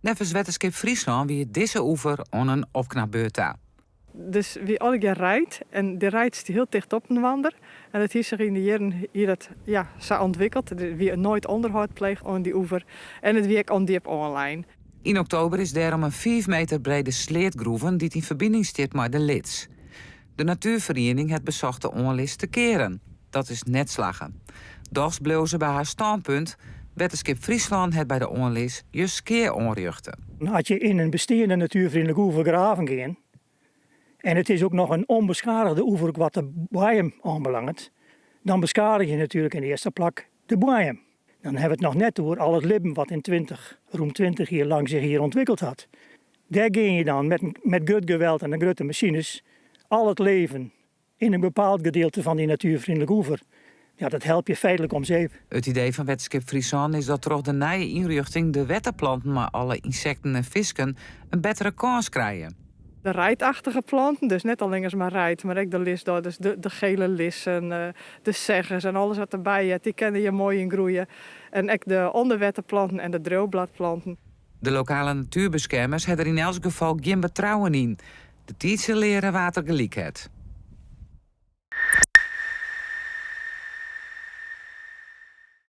Neffens Wetterskip Fryslân wie dizze oever oan in opknapbeurt ta. Dus wie allegear reid en dy reid stie hiel ticht op inoander en dat hie sich yn de jierren hie dat ja sa ûntwikkeld. Der wie noait ûnderhâld pleegd oan dy oever en it wie ek ûndjip oanlein. Yn oktober is dêrom in fiif meter brede sleat groeven dy't yn ferbining stiet mei de Lits. De natuerferiening hat besocht de oanlis te kearen. Dat is net slagge. Dochs bleau se by har stânpunt, Wetterskip Fryslân hat by de oanlis just skea oanrjochte. As je yn in besteande natuerfreonlike oever graven gean, en it is ook noch in ûnbeskadigde oever wat de boaiem oanbelanget, dan beskadigje je natuerlik yn de earste plak de boaiem. Dan hawwe we it noch net oer al it libben wat yn 20, rûm 20 jier lang sich hjir ûntwikkeld hat. Dêr gean je dan met, met grut geweld en de grutte masines al it leven yn in bepaald gedielte fan dy natuerfreonlike oever. Ja, dat help je feitlik om zeep. It idee fan Wetterskip Fryslân is dat troch de nije ynrjochting de wetterplanten mei alle ynsekten en fisken in bettere kâns krije. De reidachtige planten, dus net allinnich mar reid, mar ek de lisdoddes, de, de gele lissen, de segges en alles wat derby heart, dy kinne hjir moai yn groeie. En ek de ûnderwetterplanten en de driuwbladplanten. De lokale natuerbeskermers ha der yn elts gefal gjin betrouwen yn. De tiid sil leare wa't der gelyk hat.